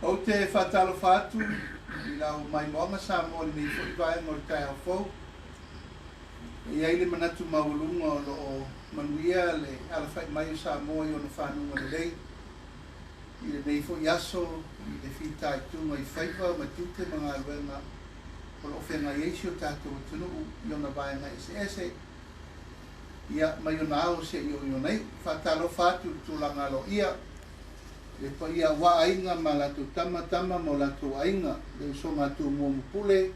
Ou te faatalofa atu i lau maimoaga Samoa i lenei foi vaega o le taeao fou. E i ai le manatu maualuga o lo o manuia le alafai mai o Samoa i ona fanuga lelei i lenei foi aso i le fitaituga i faiva ma tiute ma galuega o lo o feagai ai si o tatou atunuu i ona vaega eseese, ia, mai ona ao seia oo i ona iu. Faatalofa atu i le tulaga aloaia le paia aua aiga ma latou tama, tama ma o latou aiga, le usoga a Tumua ma Pule,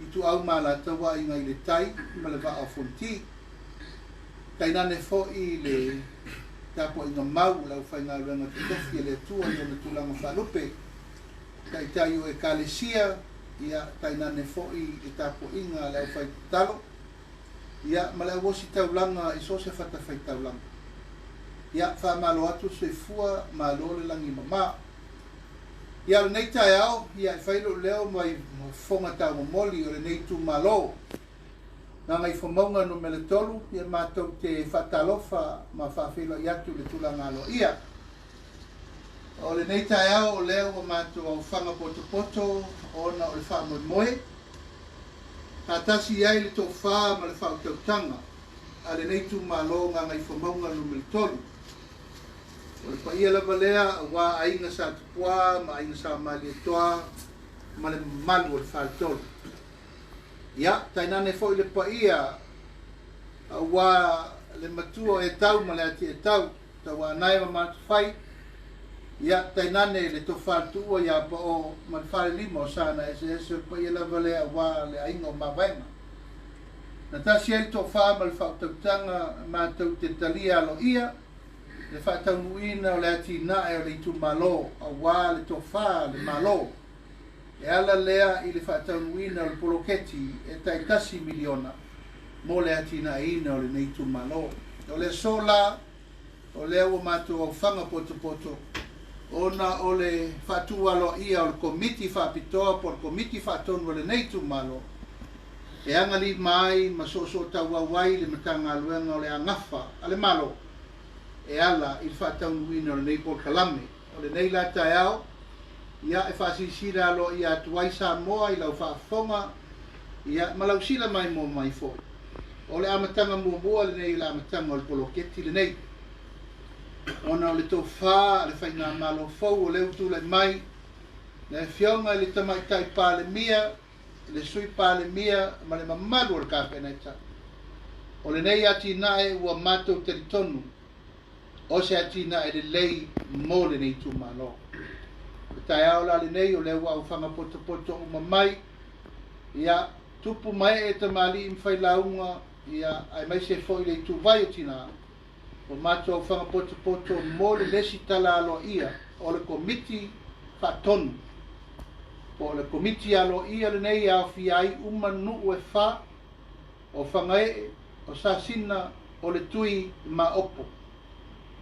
Ituau ma Alataua, Aiga i le Tai ma le Vaa o Fonoti. Tainane foi le tapuaiga mau a le aufaigaluega totofi a le Atua i ona tulaga faalupe, taitai o Ekalesia, ia, tainane foi le tapuaiga a le aufaitatalo, ia, ma le auositaulaga i so o se fatafaitaulaga. Ia, faamalo atu le soifua, malo le lagi e mama. Ia, o lenei taeao, ia, e fai lou leo mai fofoga taumomoli o lenei itumalo Gagaifomauga Nu.3, ia matou te faatalofa ma faafeiloai atu i le tulaga aloaia. O lenei taeao o lea ua matou aofaga potopoto ona o le faamoemoe, faatasi i ai le tofa ma le faautautaga a lenei itumalo Gagaifomauga Nu.3. O le paia lava lea aua Aiga Sa Tupua ma Aiga Sa Malietoa ma le mamalu o le Faletolu. Ia, tainane foi le paia aua le matua o Etau ma le ati Etau, Tauaanae ma Matafai, ia, tainane le tofa le tuua ia Pao ma le falelima o Sana eseese, o le paia lava lea aua le aiga o Mavaega. Na tasi ai le tofa ma le faautautaga matou te talia aloaia le faataunuuina o le atinae o le itumalo aua le tofa a le Malo e ala lea i le faataunuuina o le poloketi e tai $1 miliona mo le atinaeina o lenei itumalo. O le aso la, o lea ua matou aofaga potopoto ona o le faatu aloaia o le Komiti Faapitoa po o le Komiti Faatonu a lenei itumalo e agalima ai ma soosootauau ai le Matagaluega o le Agafa a le Malo e ala i le faataunuuina o lenei polokalame. O lenei la taeao, ia, e faasilasila aloaia atu ai Samoa i lau faafofoga, ia, ma lau sila maimoa mai foi. O le amataga muamua lenei o le amataga o le poloketi lenei, ona o le tofa a le faigamalo fou o lea ua tulai mai, le Afioga i le Tamaitai Palemia, le Sui Palemia ma le mamalu o le Kapeneta. O lenei atinae ua matou talitonu o se atinae lelei mo lenei itumalo. O le taeao la lenei o lea ua aufaga potopoto uma mai, ia, tupu ma ee tamalii ma failauga, ia, aemaise foi le ituvai o tina, ua matou aufaga potopoto mo le lesitala aloaia o le Komiti Faatonu, po o le Komiti Aloaia lenei e aofia ai uma nuu e fa, o Fagaee, o Sasina, o le Tui ma Opo,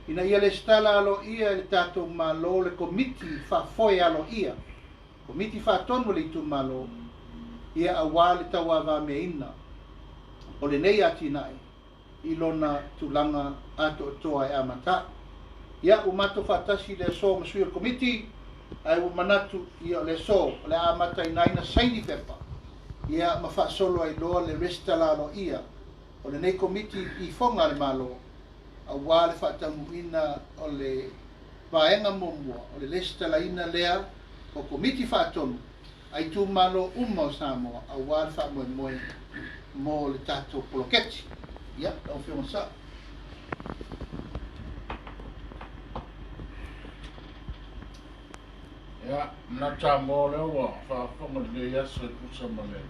ina ia lesitala aloaia e le tatou Malo le Komiti Faafoe Aloaia, Komiti Faatonu a le itumalo, ia aua le tauavameaina o lenei atinae i lona tulaga atoatoa e amata ai. Ia, ua matou faatasi i le aso ma sui o le Komiti, ae ua manatu, ia, o le aso o le a amataina ai na saini pepa, ia, ma faasolo ai loa le resitala aloaia o lenei Komiti i Foga a le Malo aua le faataunuuina o le vaega muamua o le resitalaina lea o Komiti Faatonu a itumalo uma o Samoa aua le faamoemoe mo le tatou poloketi. Ia, lau Afioga Sao. Ia, manatu Samoa o lea ua faafofoga lenei aso e tusa ma le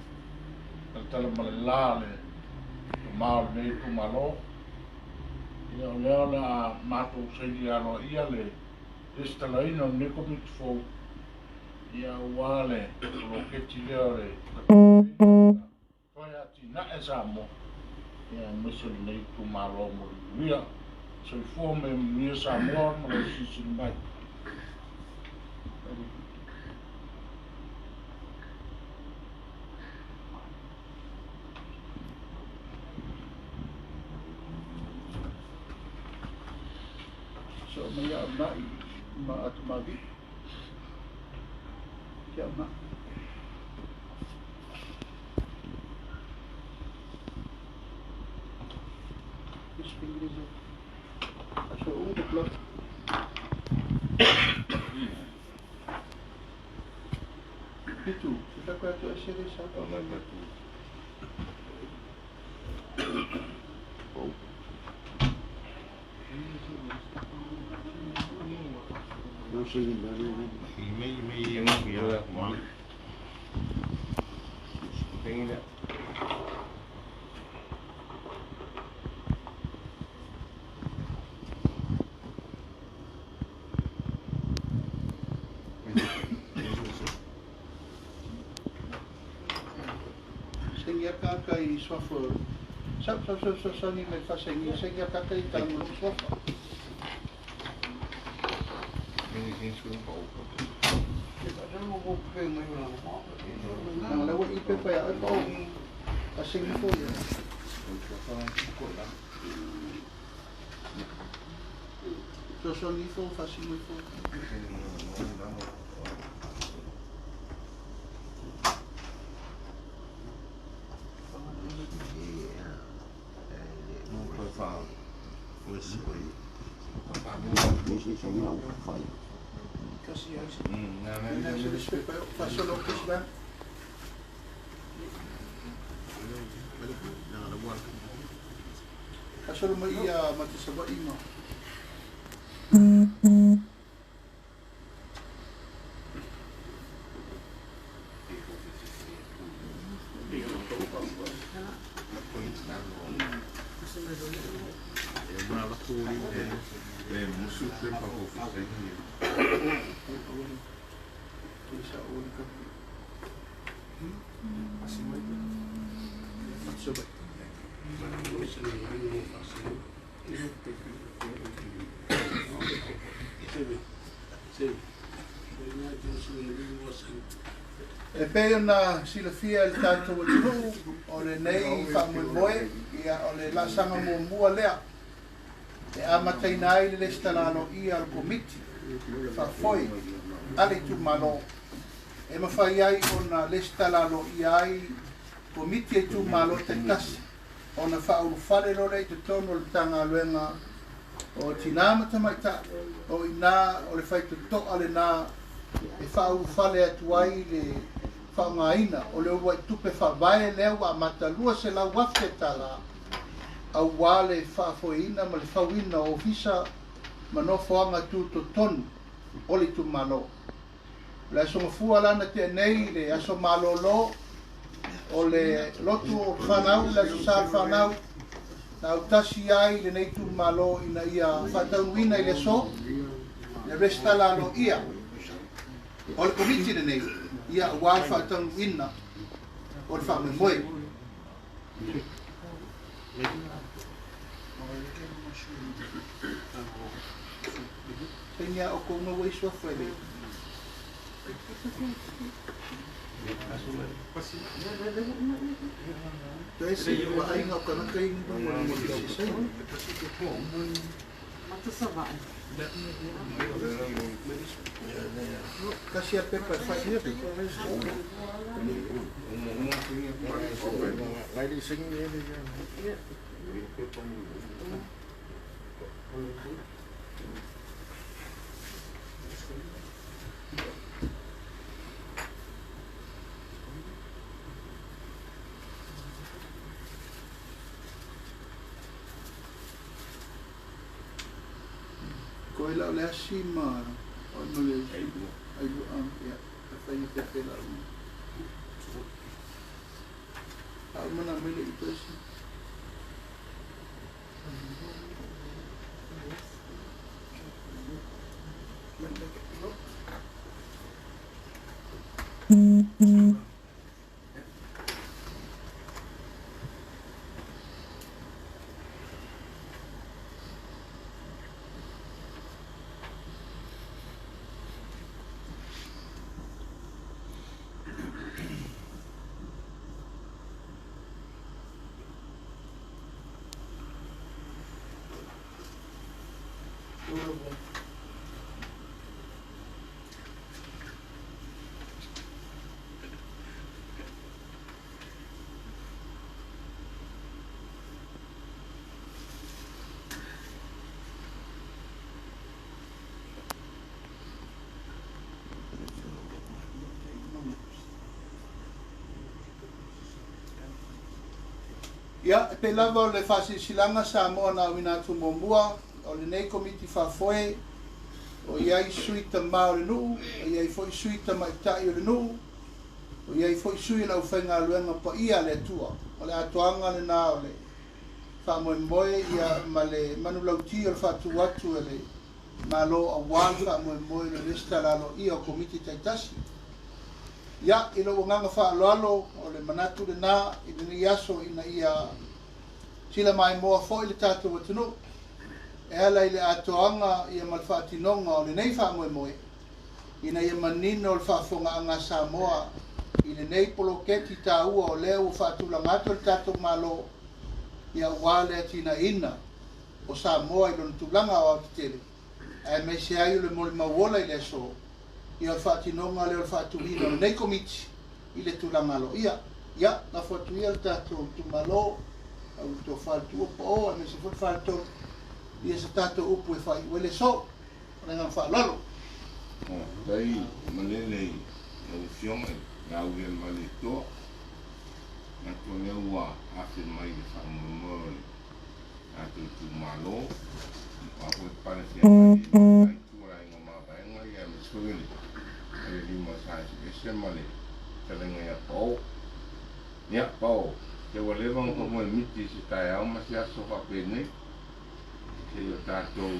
talatala ma le la le tama o lenei itumalo. Ia, o lea o le a matou saini aloaia le resitalaina o lenei komiti fou, ia aua le poloketi lea o le toe atinae Samoa, ia aemaise lenei itumalo mo le manuia. Soifua ma ia manuia Samoa ma lou silisili mai. So mai au nai ma atu mavi. Kia ma. Altså ude på blok. Pitu, så der gør du at sætte sig. Sengia kaka i swafa. Sa sa sa sa sa ni me fa sengi sengia kaka i tamu swafa. Nang lewa i pepa ya e pau. A sengi fo ya. So so ni fo fa sengi fo. Kasolo mo iya matisaba imo. E pei ona silafia le tatou atunuu o lenei faamoemoe ia o le laasaga muamua lea e amataina ai le lesitala aloaia a le komiti faafoe a le itumalo e mafai ai ona lesitala aloaia ai komiti e itumalo taitasi ona faaulufale loa lea i totonu o le Matagaluega o Tinā ma Tamaitai o ina o le faitotoa lenā e faaulufale atu ai le faaaogaina o le uluai tupe faavae lea ua amata 200,000 tala auā le faafoeina ma le fauina o ofisa ma nofoaga tutotonu o le itumalo. O le aso gafua lana tea nei le aso malōlō o le lotu o fanau le aso sa fanau na autasi ai lenei itumalo ina ia faataunuina i le aso le resitala aloaia o le komiti lenei ia auā le faataunuina o le faamoemoe. Sengia o kouga ua isuafa e le Toesi ua aiga o kanaka i mo Kasi a pepa fai. Ko ila o le asi ma o no le ai lu am ya fa ni pe la u. A mana mele i tosi. Ia, e pei lava o le faasilasilaga Samoa na auina atu muamua, o lenei Komiti Faafoe, o i ai sui tamā o le nuu, o i ai foi sui tamaitai o le nuu, o i ai foi sui o le aufaigaluega paia a le Atua. O le atoaga lena o le faamoemoe ia ma le manulauti o le faatu atu e le Malo aua le faamoemoe o le resitala aloaia o Komiti taitasi. Ia, i lou agaga faaaloalo, o le manatu lena i lenei aso ina ia sila maimoa foi le tatou atunuu e ala i le atoaga ia ma le faatinoga o lenei faamoemoe ina ia manino le faafofogaaga a Samoa i lenei poloketi taua o lea ua faatulaga atu e le tatou Malo ia aua le atinaeina o Samoa i lona tulaga aoaotetele aemaise ai o le molimau ola i le aso ia o le faatinoga lea o le faatuina o lenei Komiti i le tulaga aloaia. Ia, lafo atu ia le tatou itumalo, au le tofa i le tuua pao aemaise foi le faletolu ia se tatou upu e faaiu ai le aso. Ma le agaga faaaloalo. Faafetai malele i lau Afioga i Laaulialemalietoa. Manatu o lea ua afe mai i le faamoemoe o le tatou itumalo, aua foi le pale feagai ai ma le la itu o le Aiga Mavaega, aemaise foi o le falelima o Sa Eseese ma le fetalaiga ia Pao. Ia, Pao, se ua leva ona faamoemiti i se taeao ma se aso faapenei, se i o tatou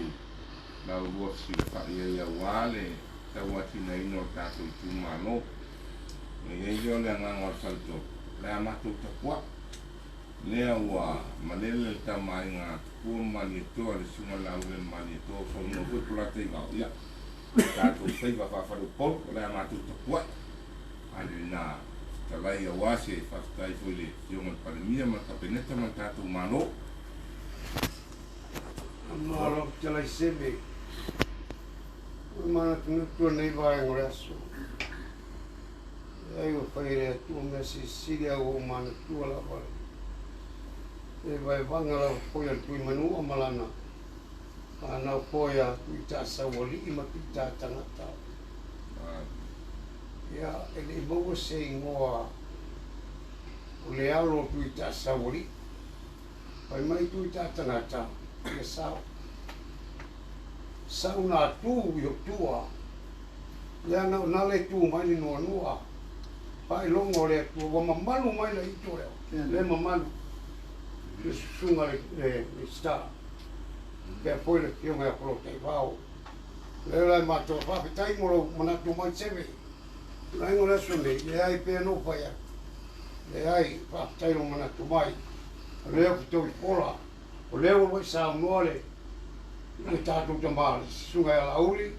laulua fesilafai ai aua le tauatiaeina o le tatou itumalo. Ona i ai lea o le agaga o le faletolu, o le a matou tapuai. Lea ua malele le tama aiga a Tupua ma Malietoa, le susuga i le Laaulialemalietoa ua saunoa foi Polataivao, ia, tatou faiva faafaleupolu, o le a matou tapuai. Ale lena fetalai aua se faafetai foi i le Afioga i le Palemia ma le Kapeneta ma le tatou Malo. Malo fetalai Seve. Ua manatunatu lenei vaega o le aso. Leai ua fai e le Atua mea silisili a ua ou manatua lava le vaevaga lava foi a le Tuimanua ma lana fanau foi a Tuitasaualii ma Tuitatagata. Ia, e le i maua se igoa o le alo o Tuitasaualii. Fai mai Tuitatagata, ia sao. Sau nā tu i o tua. Ia na o nā le tu mai le nuanua. Faailoga o le Atua ua mamalu mai la itu lea. Le mamalu. Le susuga le le star. Pea foi le afioga ia Polataivao. Lea la e matou faafetai mo lou manatu mai Seve. Tulaga o le aso nei, leai pea na ou fai atu. Leai, faafetai lou manatu mai. O lea ou te tau i pola. O lea ua i saunoa le le tatou tama, le susuga ia Laauli,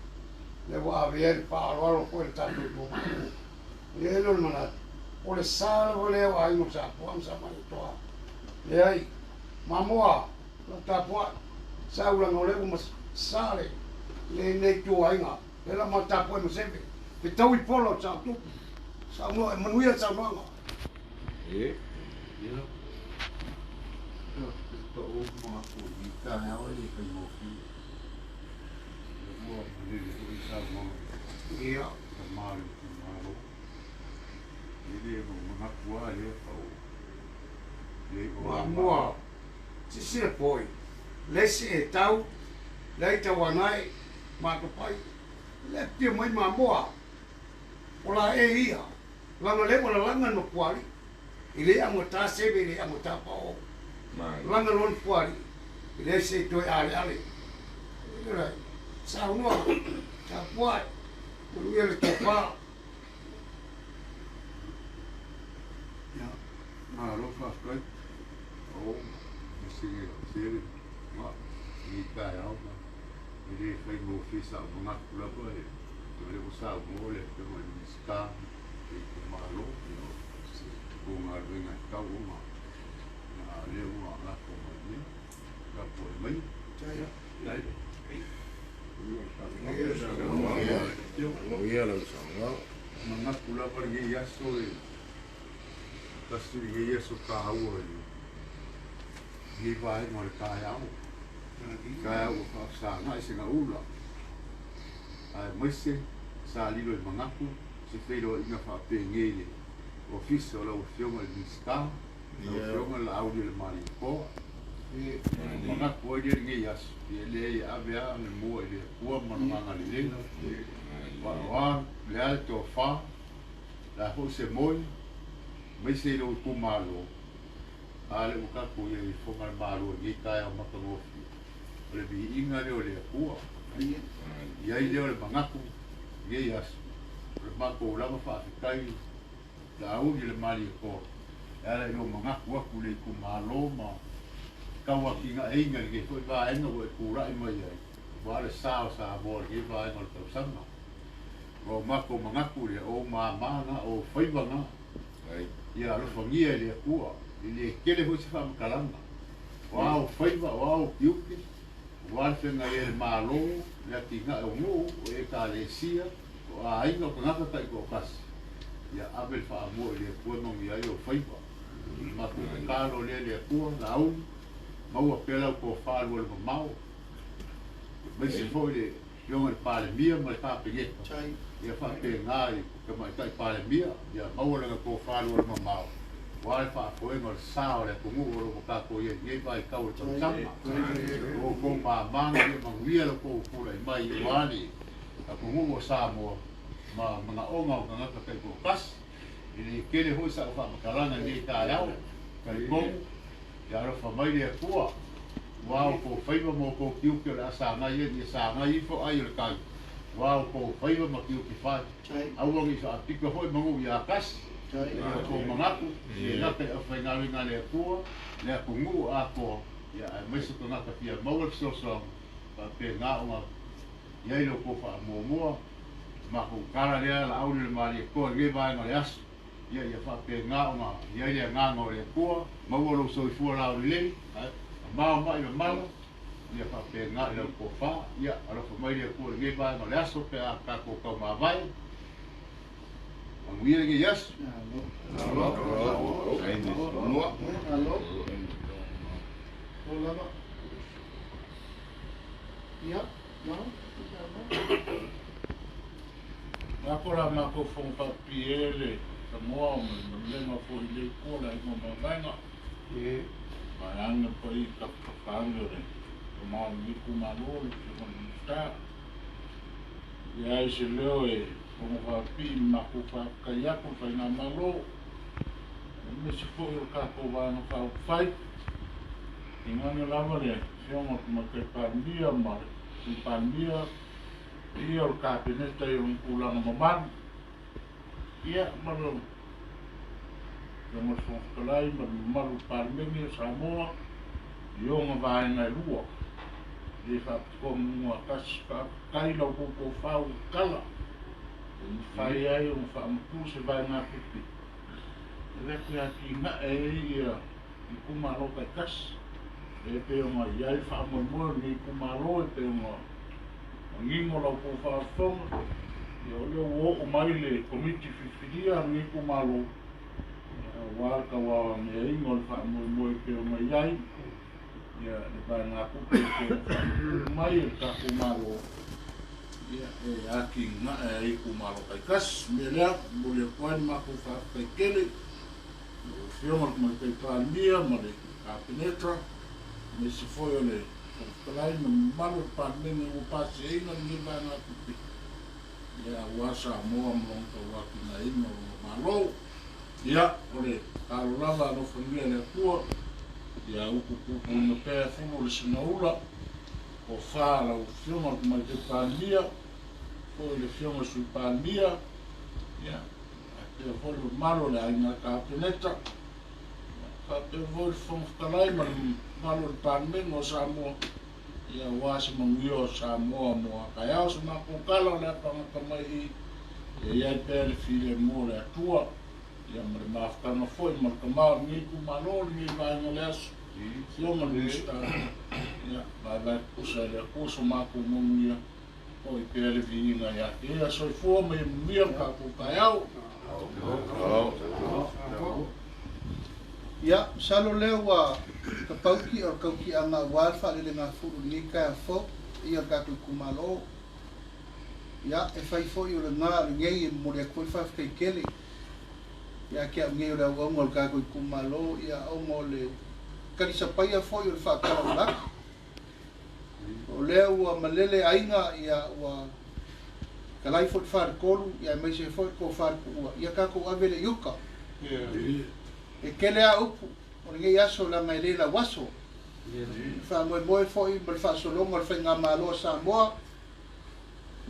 lea ua ave ai le faaaloalo foi i le tatou itumalo. E i ai lea o le manatu, o le sa lava lea o aiga o Sapoa ma Samalietoa. Leai, Mamoa, lau tapuai, sau leaga o lea ua sa le lenei ituaiga, lea la ma tapuai ma Seve, fetau i pola o Saotupu, saunoa, e manuia le saunoaga. E. Ia, pa'u manatu i lenei taeao e le faigofie. Lea ua malele foi saunoaga Ia. tama o le itumalo. E le manatu lava lea pa'u le o Mamoa, sisila poi, le isi e tau, leai tauanae, matopai, le apia mai Mamoa, o la e ia, laga le ua lalaga le mapuali, e le augata seve, e le augata pao, laga loa le mapuali, e leai se e toe aleale. Ioe, saunoa, tapuai, manuia le tofa. Ia, malo faafetai. O se sele ma i taeao ma e le faigofie sa'u manatu lava e o lea ua saunoa le Afioga i le Minisita le itumalo o galuega e tatau ona a lea ua lafo mai nei tapuai mai. Manuia lau saunoaga. Manatu lava lenei aso e tasi lenei aso taua i lenei vaega o le taeao. Taeao ua faafesagai segaula aemaise sa lilo i manatu se feiloaiga faapenei i le Ofisa o lau Afioga i le Minisita Lau Afioga Laauli o le Malietoa, manatu ai lea i lenei aso, ia leai e ave lava le mua i le Atua ma Lona agalelei. O a le a le tofa, o le a foi se moe, aemaise i lou itumalo, a lea ua tatou i ai i Fofoga o le Malo i lenei taeao matagofie, o le viiga lea o le Atua. I ai lea o le manatu i lenei aso, o le matou lava faafetai Laauli o le Malietoa, e ala i lou manatu atu i le itumalo ma tauatinaeina i lenei foi vaega ua e tulai mai ai, aua le sa o Samoa i lenei vaega o le tausaga. O matou manatu lea, o ou mama na, o ou faiva na, ia alofagia e le Atua, e le tele foi se faamatalaga. O a ou faiva, o a ou tiute, aua le feagai ai e le Malo, le atinae o nuu, o Ekalesia, o aiga, o tagata taitoatasi, ia ave le faamua i le Atua e manuia ai ou faiva. O le matou tatalo lea i le Atua, Laauli, maua pea lau tofa alualu mamao, aemaise foi le Afioga i le Palemia ma le Kapeneta, ia faapena i le Tamaitai Palemia, ia maua lana tofa alualu mamao, aua le faafoega o le sa o le atunuu o lo o tatou i ai i lenei vaitau o le tausaga. O outou mama ia manuia lo outou tulai mai aua le atunuu o Samoa ma manaoga o tagata taitoatasi. E le tele foi sa'u faamatalaga i lenei taeao, talitonu ia alofa mai le Atua aua outou faiva ma outou tiute o le a sagai ai, ia sagai ifo ai o le tai aua outou faiva ma tiute fai. Aua ne i faapito foi manu ia tasi i outou manatu, e gata i aufaigaluega a le Atua, le atunuu atoa, ia aemaise tagata fia maua le fesoasoani, faapena ona i ai lo outou faamuamua. Matou tala lea Laauli o le Malietoa i lenei vaega o le aso, ia ia faapena ona i ai le agaga o le Atua, maua lou soifua laulelei, mamao mai mamalo, ia faapena i lau tofa, ia alofa mai le Atua i lenei vaega o le aso pe a tatou taumavae. Manuia lenei aso. Alo. O lava. Ia, no. Lea ko la matou fofoga faapipii e le Samoa ma le manulega foi i le itu o le aiga o Mavaega. Vaeane paia i tafatafaane o le tama o lenei itumalo le Afioga i le Minisita. Ia ai se leo e fofoga faapipii ma matou faafetai atu i le Faigamalo aemaise foi o le tatou Vaega Faaupufai. Tainane lava le Afioga i le Tamaitai Palemia ma le Sui Palemia, ia o le Kapeneta i ona tulaga mamalu, ia ma le Afioga i le Fofoga Fetalai ma le mamalu o le Palemene o Samoa i ona vaega e lua. E le faapitoa manu tasi, faafetai i la outou tofa ua tatala e mafai ai ona faamatu se vaegatupe e avea toe atinae ai ia itumalo taitasi e pei ona i ai le faamoemoe o lenei itumalo e pei ona manino la outou faafofoga. Ia o lea ua oo mai le Komiti Filifilia a lenei itumalo aua le tauaoameaina o le faamoemoe e pei ona i ai ia le vaegatupe e pei ona faamatuu mai e le tatou Malo ia e atinae ai itumalo taitasi. O le mea lea, momoli atu ai le matou faafetai tele i lau Afioga i le Tamaitai Palemia ma le Kapeneta, aemaise foi o le Fofoga Fetalai ma le mamalu o le Palemene ua pasiaina lenei vaegatupe ia aua Samoa ma lona tauatinaeina o lona Malo. Ia, o le tatalo lava alofagia e le Atua, ia utupupuina pea e fulu le sinaula, tofa lau Afioga i le Tamaitai Palemia, foi le Afioga i le Sui Palemia, ia, faapea foi le mamalu o le Aiga Kapeneta, faapea foi le Fofoga Fetalai ma le mamalu o le Palemene o Samoa, ia aua se manuia o Samoa mo a taeao. Se matou tala o le a fagata mai i ia i ai pea le filemu o le Atua, ia ma le mafutaga foi ma le tama o lenei itumalo o lenei vaega o le aso, Afioga i le Minisita, ia vaevae tutusa e le Atua so matou manuia, foi pea le viiga ia te ia. Soifua ma ia manuia le tatou taeao. Ia, masalo lea ua tapauti o le tautiaga aua le faalelegafulu i lenei taeao fou i o le tatou itumalo. Ia, e fai foi o lena lenei e momoli atu ai le faafetai tele. Ia te au nei o le auauna o le tatou itumalo, ia ona o le talisapaia foi o le faatalaulagi. O lea ua malele aiga, ia ua talai foi le faletolu, ia aemaise foi le tofa le tuua, ia tatou ave le iuta. E tele a upu o lenei aso leaga e le lauaso. E faamoemoe foi ma le faasologa o le faigamalo a Samoa,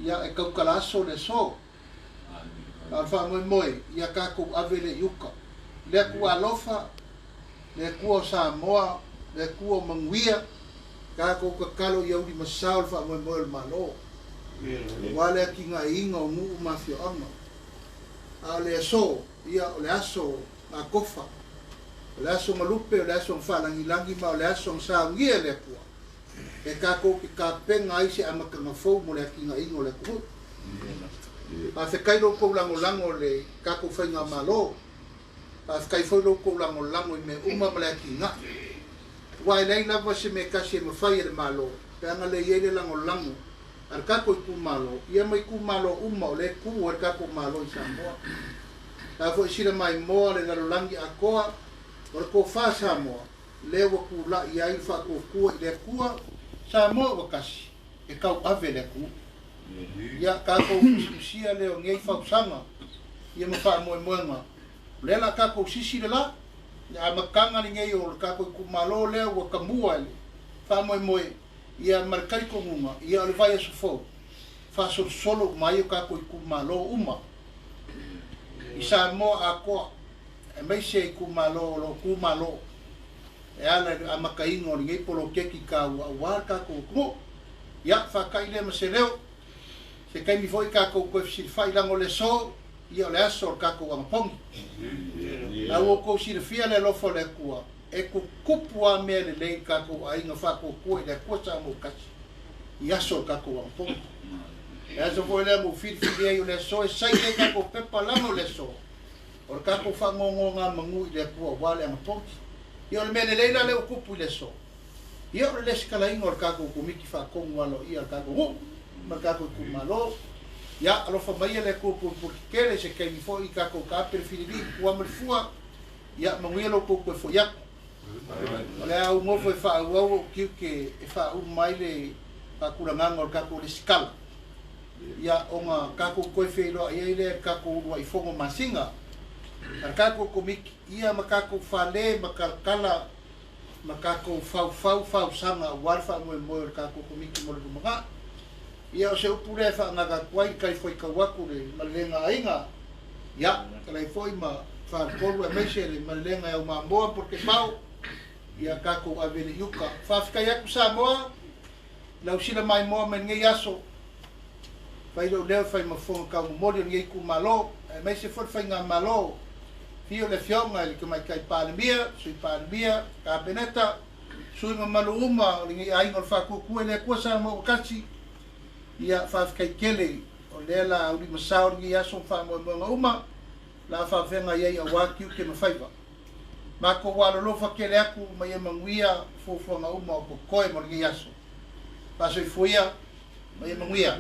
ia e tautala aso le aso. A o le faamoemoe, ia tatou ave le iuta. Le Atua alofa, le Atua o Samoa, le Atua o manuia, tatou tatalo ia ulimasao le faamoemoe o le Malo, aua le atinaeina o nuu ma afioaga. A o le aso, ia o le aso gatofa, o le aso malupe, o le aso na faalagilagi ma o le aso na saunia e le Atua, e tatou te tapena ai se amataga fou mo le atinaeina o le atunuu. Faafetai lo outou lagolago i le tatou faigamalo. Faafetai foi lo outou lagolago i mea uma ma le atinae. Aua e leai lava se mea tasi e mafai e le Malo pe ana le i ai le lagolago a le tatou itumalo, ia ma itumalo uma o lea e tu ai le tatou Malo i Samoa. La foi sila maimoa le lalolagi atoa o le tofa Samoa, lea ua tulai ai le faatuatua i le Atua, Samoa ua tasi, e tauave le atunuu. Ia tatou musumusia lea o nei fausaga ia ma faamoemoega. O lea la tatou sisi le la, le amataga lenei o le tatou itumalo lea ua tamua i le faamoemoe ia ma le talitonuga ia o le vaiaso fou faasolosolo uma ai o tatou itumalo uma i Samoa atoa, aemaise itumalo o lo o tumalo e ala i le amataina o lenei poloketi taua aua le tatou atunuu. Ia, faata'i lea ma se leo, se taimi foi tatou toe fesilafai leaga o le aso, ia o le aso o le tatou anapogi. A ua outou silafia le alofa o le Atua, e tutupu lava mea lelei i le tatou aiga faatuatua i le Atua Samoa tasi i aso o le tatou anapogi. Le aso foi lea na ou filifili ai o le aso e saini ai tatou pepa leaga o le aso o le tatou faanonogamanu i le Atua aua le anapogi. Ia o le mea lelei la lea ua tupu i le aso, ia o le lesitalaina o le tatou Komiti Faatonu Aloaia a le tatou nuu ma le tatou itumalo. Ia alofa maia le Atua pulepule tetele i se taimi foi i tatou taape le fililii i tua ma le fua. Ia manuia lo outou toe foi atu. O le a ou nofo e faaauau ou tiute e faauma ai le faatulagaga o le tatou lesitala. Ia ona tatou toe feiloai ai lea i le tatou uluai fono masina a le tatou Komiti, ia ma tatou fale ma talatala ma tatou faufau fausaga aua le faamoemoe o le tatou Komiti mo le lumanai. Ia o se upu lea e faagaga atu ai le talifuaitau atu le malelega aiga, ia talai foi ma faletolu aemaise le malelega e au mamoa po le kepao, ia tatou ave le iuka. Faafetai atu Samoa, lau sila maimoa mai lenei aso, fai lou leo fai ma fofoga taumomoli o lenei itumalo, aemaise foi le faigamalo, afio le afioga i le Tamaitai Palemia, Sui Palemia, Kapeneta, sui mamalu uma o lenei aiga o le Faatuatua i le Atua Samoa ua tasi, ia faafetai tele o lea la ulimasao lenei aso ma faamoemoega uma, la faafeagai ai aua tiute ma faiva. Matou alolofa tele atu ma ia manuia fuafuaga uma o totoe mo lenei aso. Faasoifua ia ma ia manuia.